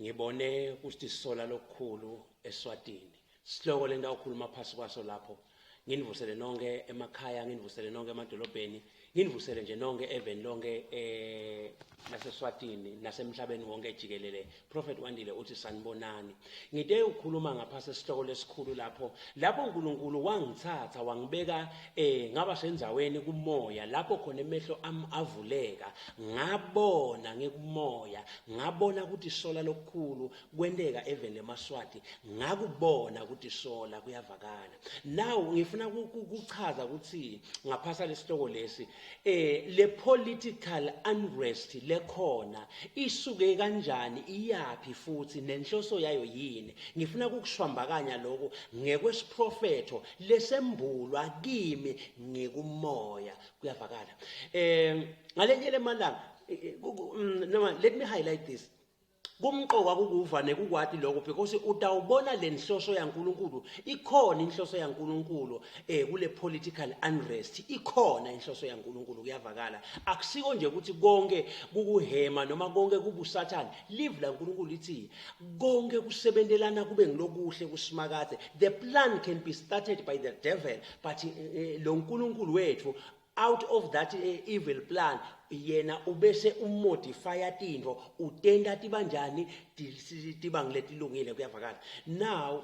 Ngibone kutisola lokukhulu eSwatini. Sihloko lento awukhuluma phasi kwaso lapho. Nginivusele nonke emakhaya, nginivusele nonke emadolobheni, nginivusele nje nonke eveni lonke eh laseSwatini nasemhlabeni wonke jikelele. Prophet Wandile uthi sanibonani. Ngite ukukhuluma ngaphasi esihloko lesikhulu lapho lapho uNkulunkulu wangithatha wangibeka eh ngaba sendzaweni kumoya lapho khona emehlo ami avuleka ngabona ngikumoya ngabona ukuthi isola lokukhulu kwenteka eveni lemaswati ngakubona ukuthi isola kuyavakala now ngifuna kuchaza ukuthi ngaphasa lesihloko lesi eh le political unrest lekhona isuke kanjani iyaphi futhi nenhloso yayo yini ngifuna ukukushwambakanya lokho ngekwesiprofetho lesembulwa kimi ngikumoya kuyavakala eh ngalenye lemalanga eh, eh, noma let me highlight this kumqoka kukuva nekukwati lokho because utawubona le nhloso yaNkuluNkulu ikhona inhloso yaNkuluNkulu eh kule political unrest ikhona inhloso yaNkuluNkulu kuyavakala akusiko nje ukuthi konke kukuhema noma konke kubusathane live laNkuluNkulu lithi konke kusebentelana kube ngilokuhle kusimakade the plan can be started by the devil but eh, eh, lo nkulunkulu wethu out of that eh, evil plan yena ubese umodifya tintfo utenta tibanjani tiba ngiletilungile kuyavakala now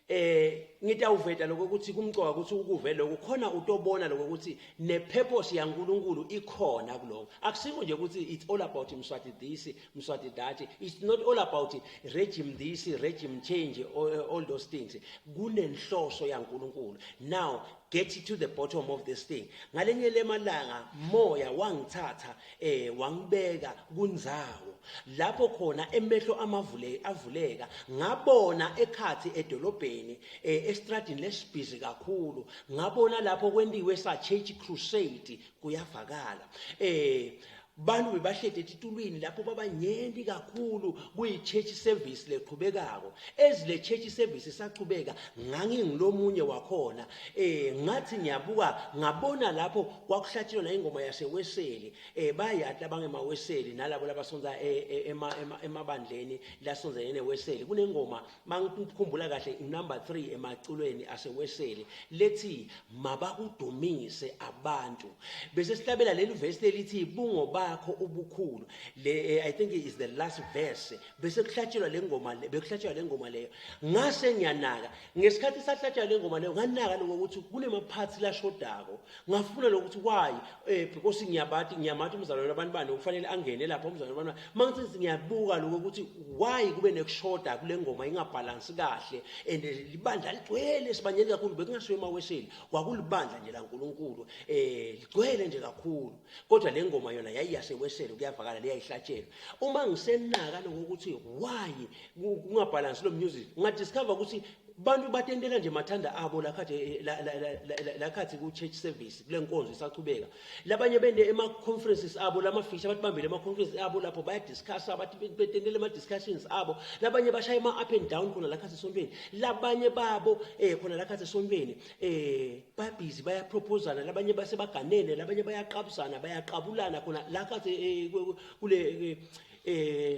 eh ngitawuveta lokho ukuthi kumcoka ukuthi ukuve lokho khona utobona lokho ukuthi ne purpose yaNkuluNkulu ikhona kuloko akusiko nje ukuthi it's all about Mswati this Mswati that it's not all about regime this regime change all, all those things kunenhloso yaNkuluNkulu now get to the bottom of this thing ngalenye lemalanga moya wangithatha eh wangibeka kunzawo lapho khona emehlo amavule avuleka ngabona ekhathi edolobheni eh, estradini lesibhizi kakhulu ngabona lapho kwentiwe sa church crusade kuyavakala eh bantu bebahleti etitulwini lapho babanyenti kakhulu kuyi-church service leqhubekako ezile church service isachubeka ngangingilomunye wakhona eh ngathi ngiyabuka ngabona lapho kwakuhlatshelwa na ingoma yaseweseli eh bayati abangemaweseli nalabo labasonza eh, eh, emabandleni lasonzene neweseli kunengoma mangikhumbula kahle number 3 emaculweni aseweseli lethi mabakudumise abantu bese sihlabela leli verse lelithi bungobakho ubukhulu le eh, i think is the last verse bese kuhlatshelwa le ngoma le bekuhlatshelwa le ngoma leyo ngase ngiyanaka ngesikhathi sahlatshelwa le ngoma leyo nganaka lokho ukuthi kunemaphathi lashodako ngafuna lokuthi why eh because ngiyabati ngiyamathi umzalwane abantu bani kufanele angene lapha umzalwane abantu mangithi ngiyabuka lokho ukuthi why kube nekushoda kule ngoma ingabhalansi kahle and libandla ligcwele sibanyeni kakhulu bekungasiwe emaweseli kwakulibandla nje laNkuluNkulu eh ligcwele nje kakhulu kodwa le ngoma yona yayiyaseweseli kuyavakala leyayihlatshelwa uma ngisenaka lokho ukuthi why kungabhalansi lo music ngadiscover ukuthi bantu batentela nje mathanda abo lakhathi eh, lakhathi ku church service kule nkonzo isachubeka labanye bende ema conferences abo lamafisha bathi bambele ema conferences abo lapho baya discuss abathi betentela ema discussions abo labanye bashaya ema up and down khona lakhathi esontweni labanye babo eh khona lakhathi esontweni eh babhizi bayaproposana labanye basebaganene labanye bayaqabuzana bayaqabulana khona lakhathi eh, kule eh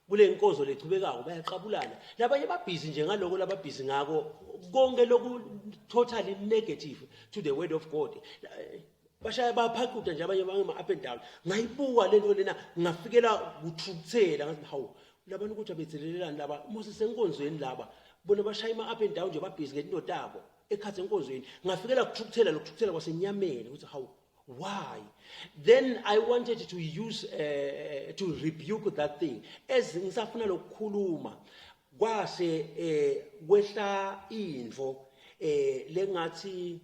kule nkonzo lechubekako bayaqabulana labanye babhizi nje ngaloko lababhizi ngako konke loku totally negative to the word of God bashaya baphaquda nje abanye bangema up and down ngayibuka lento lena ngafikela kuthukuthela ngathi hawu labantu ukuthi abethelelelani laba mose senkonzweni laba bona bashaya ima up and down nje babhizi ngezinto tabo ekhathi enkonzweni ngafikela kuthukuthela lokuthukuthela kwasenyameni ukuthi hawu why then i wanted to use uh, to rebuke that thing as ngisafuna lokukhuluma kwase eh kwehla info eh lengathi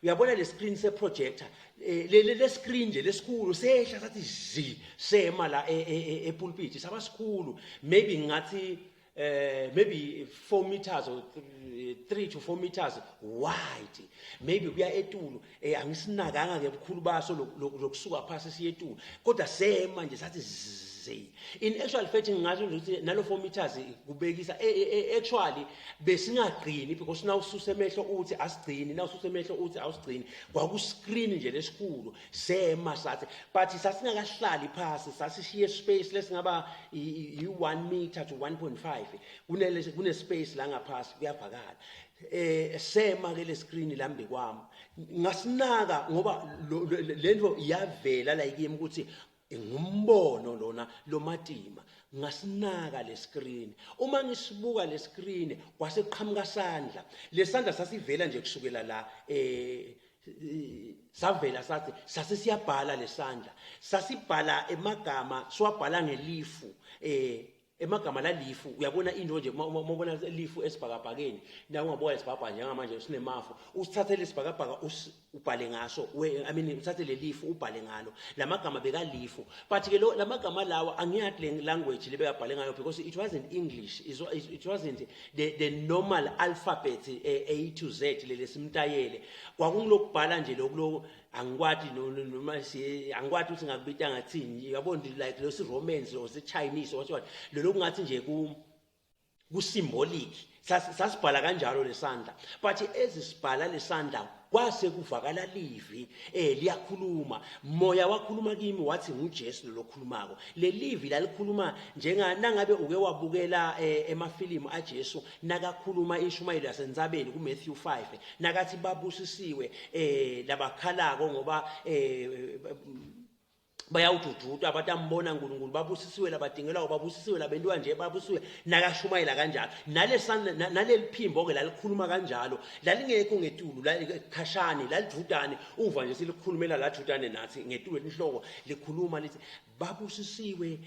uyabona le screen se projector eh, le le screen nje lesikhulu sehla sathi zi sema la epulpit e, e, saba sikhulu maybe ngathi eh maybe 4 meters or 3 to 4 meters wide maybe kuya etulu eh angisinakanga ngebukhulu baso lokusuka phasi siye etulu kodwa sema nje sathi nje. In actual fact ngingasho nje ukuthi nalo 4 meters kubekisa actually besingagcini, because nawususa emehlo uthi asigcini, nawususa emehlo uthi awusigcini. Kwaku-screen nje lesikhulu sema sathi, but sasingakahlali phasi, sasishiye space lesingaba i-1 meter to 1.5, kune space la ngaphasi, kuyavakala. Sema ke le screen lambi kwami, ngasinaka ngoba lento iyavela la kimi ukuthi ngumbono lona lomatima. Ngasinaka le screen, uma ngisibuka le screen kwase qhamuka sandla. Lesandla sasivela nje kusukela la, savela sathi sase siyabhala. Lesandla sasibhala emagama, siwabhala ngelifu, emagama lalifu. Uyabona into nje, uma ubona lifu esibhakabhakeni, na ungabuka isibhakabhaka njengamanje sinemafu, usithathe lesibhakabhaka ubhale ngaso, I mean uthathe lelifu ubhale ngalo lamagama bekalifu. But ke lo lamagama lawa angiyati le language lebekabhale ngayo, because it wasn't English, it wasn't the normal alphabet, A to Z lelesimtayele. Kwakungilokubhala nje lokhu, angikwati noma angikwati ukuthi ngakubita ngathini, uyabona, like lo si-Romans or si-Chinese or what, lolo kungathi nje ku symbolic. Sasibhala kanjalo lesandla, but ezisibhala lesandla kwase kuvakala livi, liyakhuluma. Moya wakhuluma kimi wathi nguJesu lo lokhulumako. Lelivi lalikhuluma njenga nangabe uke wabukela emafilimu aJesu nakakhuluma inshumayelo yasentsabeni kuMatthew 5, nakathi babusisiwe labakhalako ngoba bayawudududa, batambona uNkulunkulu, babusisiwe labadingelwayo, babusisiwe labentiwa nje, babusisiwe, nakashumayela kanjalo. Naleli phimbo ke lalikhuluma kanjalo, lalingekho ngetulu khashane, lalidudane, uva nje silikhulumela ladudane nathi ngetulu enhloko, likhuluma lithi babusisiwe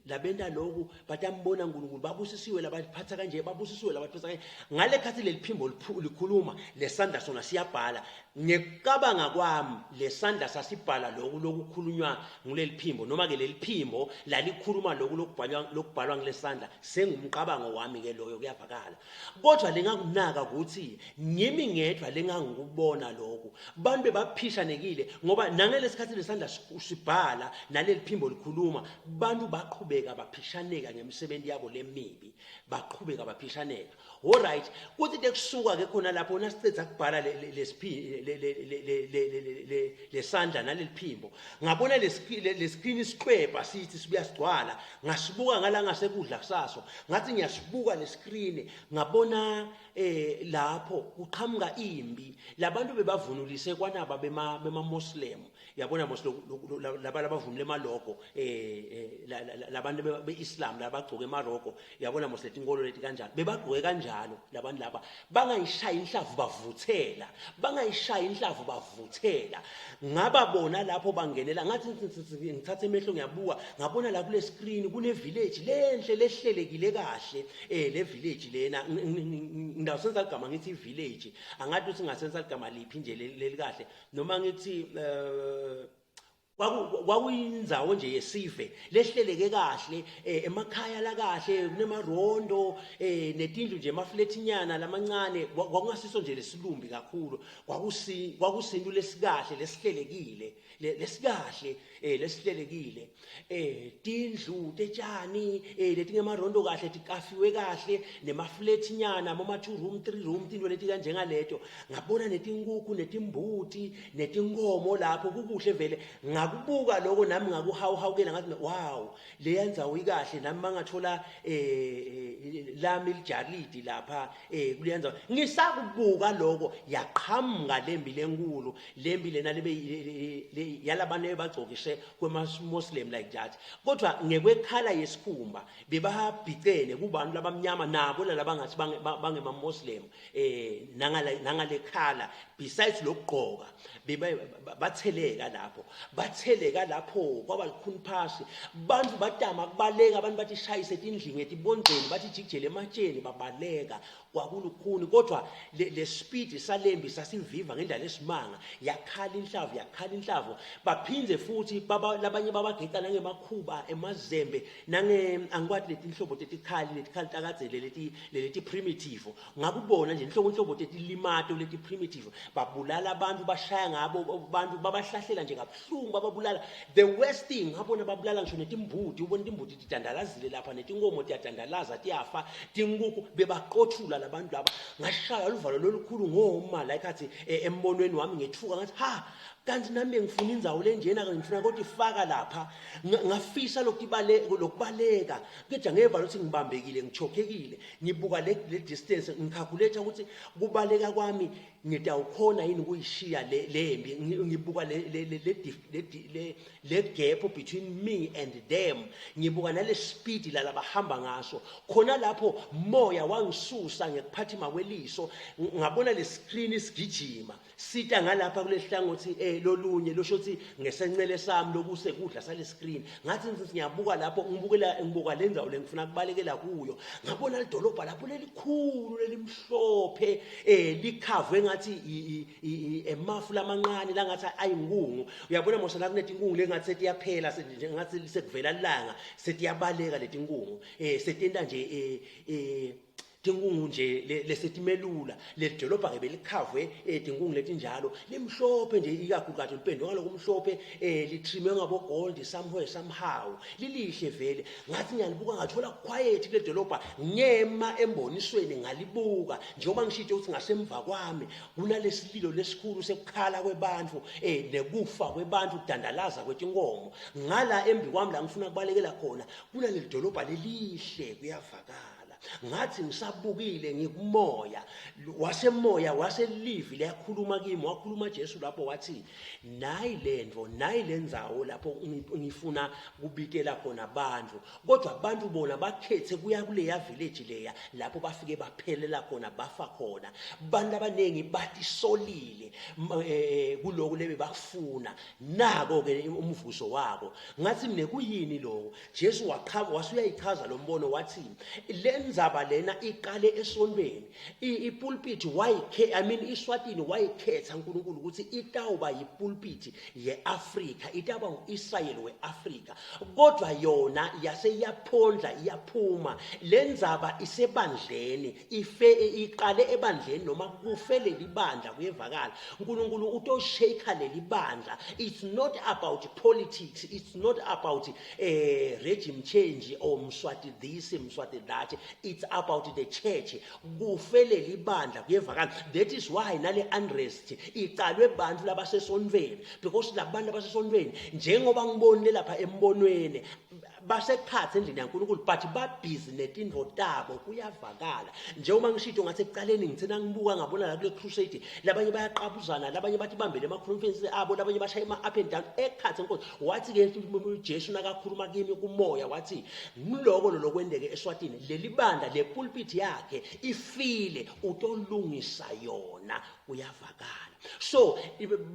labenta lokhu, batambona uNkulunkulu, babusisiwe labaphatha kanje, babusisiwe labaphatha kanje. Ngale khathi leli phimbo likhuluma, lesandla sona siyabhala. Ngekucabanga kwami lesandla sasibhala lokhu lokukhulunywa nguleli phimbo, noma ke leli phimbo lalikhuluma lokhu lokubhalwa ngilesandla. Sengumqabango wami ke loyo, kuyavakala. Kodwa lengakunaka ukuthi ngimi ngedwa lengangikubona lokhu, bantu bebaphishanekile, ngoba nangelesikhathi lesandla sibhala naleli phimbo likhuluma, bantu baqhubeka baphishaneka ngemisebenzi yabo lemibi, baqhubeka baphishaneka. Alright, kuthi tekusuka ke khona lapho nasicedza kubhala lesandla naleli phimbo, ngabona le screen isiqwebha sithi sibuya sigcwala. Ngasibuka ngala ngasekudla kusaso, ngathi ngiyasibuka le screen, ngabona lapho kuqhamuka imbi. Labantu bebavunulise kwanaba bema Muslim, yabona mos, laba labavunule emalogo, labantu beIslam labagcoke emaroko, yabona mos, letinkolo leti kanjalo, bebagcoke kanjalo labantu laba, bangayishaya inhlavu bavuthela, bangayishaya inhlavu bavuthela. Ngaba bona lapho bangenela, ngathi ngithatha emehlo ngiyabuka, ngabona la kule screen kune village lenhle lehlelekile kahle. Le village lena ngidawusenza igama ngithi village, angathi ukuthi ngasenza igama liphi nje leli kahle, noma ngithi kwakuyindzawo nje yesive lehleleke kahle, emakhaya la kahle, kunemarondo, netindlu nje, emafletinyana lamancane. Kwakungasiso nje lesilumbi kakhulu, kwakusintu lesikahle lesihlelekile, lesikahle, lesihlelekile, tindlu tetshani, letingemarondo kahle, tikafiwe kahle, nemafletinyana moma 2 room, 3 room, tinto leti kanjengaleto. Ngabona netinkukhu netimbuti netinkomo lapho, kukuhle vele. Ngakubuka lokho nami ngakuhawuhawukela, ngathi wow, leya ndzawo ikahle, nami mangathola lami lijalidi lapha kuleya ndzawo. Ngisakubuka lokho, yaqhamuka lembi lenkulu, lembi lena lebe yalabantu ebagcokishe kwema-Muslim like that, kodwa ngekwekhala yesikhumba bebabhicene kubantu labamnyama nabo lalabangathi bangema-Muslim, nangale khala, besides lokugqoka, batheleka lapho, batheleka lapho, kwaba likhuni phasi. Bantu batama kubaleka, abantu bathi shayise etindlini, etibondeni, bathi jikijele ematsheni, babaleka. Kwakulukhuni, kodwa le, le speed salembi sasiviva ngendlela esimanga. Yakhala inhlavu, yakhala inhlavu. Baphindze futhi baba labanye babageca nangemakhuba, emazembe, nange angikwati letinhlobo tetikhali, letikhali takadzele leti leti primitive. Ngakubona nje inhlobo inhlobo tetilimato leti primitive. Babulala abantu, bashaya ngabo abantu, babahlahlela nje kabuhlungu, bababulala. The worst thing ngabona babulala ngisho netimbuti, ubona timbuti tidandalazile lapha, netinkomo tiyadandalaza tiyafa, tinkukhu bebaqothula labantu laba. Ngashaya luvalo lolukhulu ngoma la ekhathi embonweni wami, ngethuka ngathi ha, kanti nami bengifuna indzawo lenjena, ngifuna kotifaka lapha. Ngafisa lokubaleka, kepha ngeva ukuthi ngibambekile, ngichokhekile. Ngibuka le distance, ngicalculate ukuthi kubaleka kwami ngitawukhona yini kuyishiya le lembi. Ngibuka le le le le le le gap between me and them, ngibuka nale speed la labahamba ngaso khona lapho. Moya wangisusa ngekuphathima kweliso, ngabona le screen isigijima sita ngalapha kulehlangothi lolunye, losho ukuthi ngesencele sami lokusekudla sale screen. Ngathi ngithi ngiyabuka lapho, ngibukela, ngibuka le ndzawo lengifuna kubalekela kuyo, ngabona lidolobha lapho lelikhulu lelimhlophe, likhavwe ngathi emafu lamancane langathi ayinkungu. Uyabona mos la kunetinkungu lengathi setiyaphela, ngathi sekuvela ilanga, setiyabaleka letinkungu, setenta nje tinkungu nje lesetimelula. Leli dolobha ke belikhavwe tinkungu letinjalo, limhlophe nje, ikakhulukazi lipendwe ngalokumhlophe, litrimwe ngabo gold somewhere somehow, lilihle vele. Ngathi ngiyalibuka, ngathola quiet kule dolobha, ngema embonisweni ngalibuka. Njengoba ngishito ukuthi ngasemva kwami kunalesililo lesikhulu sekukhala kwebantu, nekufa kwebantu, kudandalaza kwetinkomo, ngala embi kwami la ngifuna kubalekela khona kunaleli dolobha lelihle, kuyavakala. Ngathi ngisabukile ngikumoya wasemoya, waselivi liyakhuluma kimi, wakhuluma Jesu lapho, wathi nayi lento, nayi lendzawo lapho ngifuna kubikela khona abantu, kodwa abantu bona bakhethe kuya kuleya village leya lapho bafike baphelela khona, bafa khona. Bantu abaningi batisolile kuloku lebe bakufuna, nako ke umvuzo wabo. Ngathi mina kuyini lokho? Jesu waqhamuka wasuyayichaza lo mbono, wathi le ndzaba lena iqale esontweni. Ipulpit wayikhe, I mean iSwatini wayikhetha uNkulunkulu ukuthi itawuba yipulpit yeAfrika, itawuba nguIsrayeli weAfrika, kodwa yona yase iyaphondla iyaphuma. Le ndzaba isebandleni, ife iqale ebandleni noma kufe leli bandla, kuyevakala. uNkulunkulu utoshake leli bandla. It's not about politics, it's not about regime change or Mswati this, Mswati that. It's about the church. Kufe leli bandla, kuyevakala. That is why nale unrest icalwe bantu labasesontweni, because labantu abasesontweni, njengoba ngibonile lapha embonweni, basekhatsi endlini yaNkulunkulu, but babhizi netintfo tabo, kuyavakala. Njengoba ngishito ngathi ekuqaleni, ngithe nangibuka ngabona la kule crusade labanye bayaqabuzana, labanye bathi bambele ema-conference abo, labanye bashaya ama-up and down ekhatsi enkosi. Wathi-ke uJesu nakakhuluma kimi kumoya, wathi ngiloko lo lokwenteke eSwatini, leli bandla, le pulpit yakhe ifile, utolungisa yona, kuyavakala. So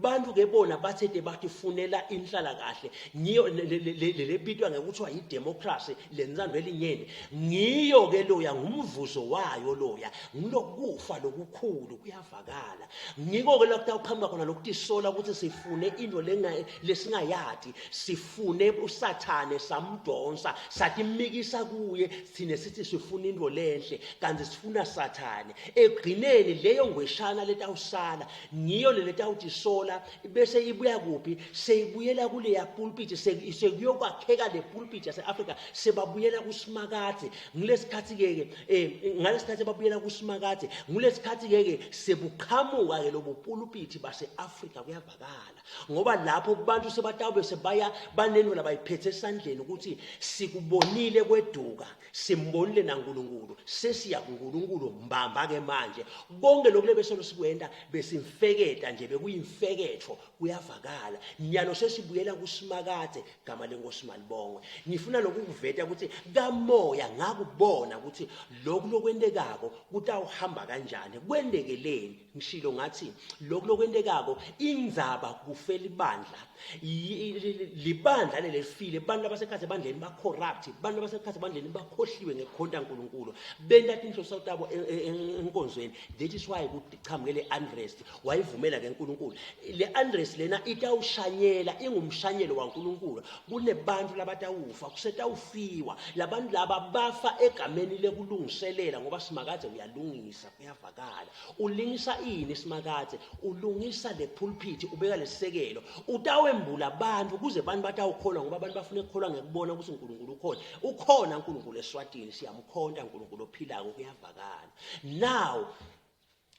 bantu ke bona bathethe batifunela inhlala kahle, ngiyo lebitwa ngekuthiwa yi-democracy, lentsando elinyeni. Ngiyo ke loya ngumvuzo wayo loya, ngilokufa lokukhulu, kuyavakala. Ngiko ke lakutawuqhamuka khona lokutisola ukuthi sifune into lesingayati, sifune usathane, samdonsa, satimikisa kuye. Thine sithi sifuna into lenhle, kanti sifuna sathane. Ekugcineni leyo ngweshana letawusala ngiyo leletawutisola, bese ibuya kuphi? Seyibuyela kuleya pulpit, sekuyokwakheka le pulpit yase-Afrika, sebabuyela kuSimakadze. Ngilesikhathi-ke ke ngalesikhathi babuyela kuSimakadze, ngulesikhathi-ke ke sebuqhamuka ke lobu pulpit base-Afrika, kuyavakala, ngoba lapho bantu sebatawube sebaya banento labayiphethe esandleni ukuthi sikubonile kweduka, simbonile naNkulunkulu, sesiya kuNkulunkulu mbamba ke manje. Konke lokhu lebesolo besikwenta besimfeketa nje bekuyimfeketho kuyavakala nyalo sesibuyela kusimakadze gama lenkosi malibongwe ngifuna lokukuveta ukuthi kamoya ngakubona ukuthi lokhu lokwentekako kutawuhamba kanjani kwentekeleni ngishilo ngathi lokhu lokwentekako indzaba kufela ibandla libandla lelifile abantu abasekhathi ebandleni ba-corrupt abantu abasekhathi ebandleni bakhohliwe ngekukhonta nkulunkulu benta tinhloso tabo e, e, e, enkonzweni that is why kuqhamuke le unrest wayivumela ke nkulunkulu le unrest lena itawushanyela ingumshanyelo wankulunkulu kunebantu labatawufa kusetawufiwa labantu laba bafa egameni lekulungiselela ngoba simakadze uyalungisa kuyavakala ulingisa ini simakadze ulungisa le pulpit ubeka lesisekelo utawembula abantu kuze abantu batawukholwa ngoba abantu bafuna ukukholwa ngekubona ukuthi uNkulunkulu ukhona ukhona uNkulunkulu eSwatini siyamkhonta uNkulunkulu ophilako kuyavakala now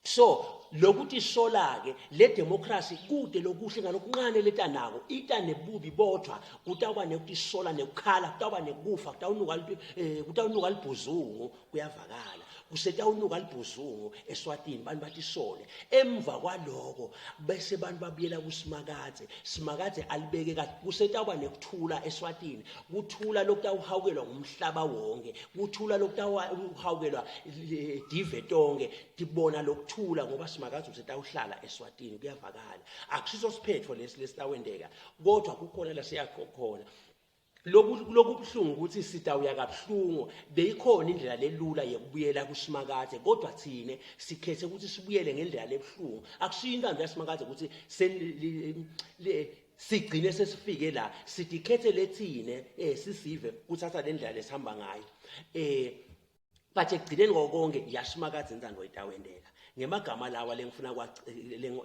so lokuthi sola ke le democracy kude lokuhle ngalokuncane letanako ita nebubi bodwa kutawuba nekutisola nekukhala kutawuba nekufa kutawunuka eh, kutawunuka libhuzungu kuyavakala kusetawunuka libhuzungu eswatini bantu batisole emva kwaloko bese bantu babuyela kusimakadze simakadze alibeke kahle kusetawuba nekuthula eswatini kuthula lokutawuhawukelwa ngumhlaba wonke kuthula lokutawuhawukelwa dive tonke tibona lokuthula ngoba simakadze usetawuhlala eswatini kuyavakala akusiso siphetho lesi lesitawenteka kodwa kukhona la siyakhona Lokubuhlungu ukuthi sitawuya kabuhlungu beyikhona indlela lelula yekubuyela kuSimakadze kodwa thine sikhethe ukuthi sibuyele ngendlela lebuhlungu akusiyo intando yaSimakadze ukuthi sigcine sesifike la sitikhethe thine eh sisive kuthatha le ndlela lesihamba ngayo eh but ekugcineni kokonke yasimakadze intando itawenteka ngemagama lawa lengifuna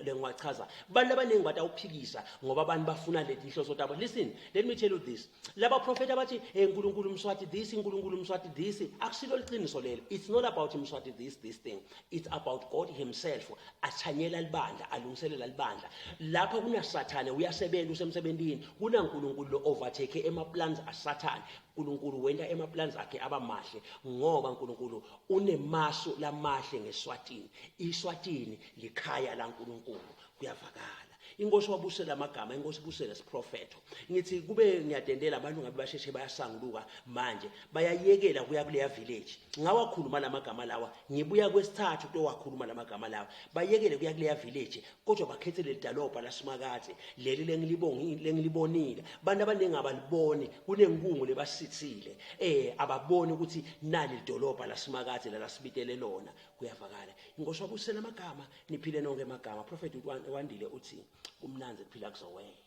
lengiwachaza abantu abaningi batawuphikisa ngoba abantu bafuna leti nhloso tabo listen let me tell you this laba prophet abathi hey uNkulunkulu umswati this uNkulunkulu umswati this akusilo liqiniso lelo it's not about umswati this this thing it's about God himself achanyela libandla alungiselela libandla lapha kunasathane uyasebenza usemsebentini kunaNkulunkulu lo overtake ema plans asathane uNkulunkulu wenta ema plans akhe aba mahle ngoba uNkulunkulu unemasu lamahle ngeSwatini iSwatini likhaya laNkulunkulu kuyavakala inkosi wabusela amagama inkosi ibusele siprofetho ngithi kube ngiyadendela abantu ngabe basheshe bayasanguluka manje bayayekela kuya kuleya village ngawakhuluma lamagama lawa ngibuya kwesithathu kutowakhuluma lamagama lawa bayekele kuya kuleya village kodwa bakhethe leli dalobha lasimakadze leli lengilibonile abantu abaningi abaliboni kunenkungu lebasithile eh ababoni ukuthi nali lidolobha lasimakadze lalasibitele lona kuyavakala inkosi wabusela amagama niphile nonke amagama prophet wandile uthi kumnandzi kuphila kuzowena.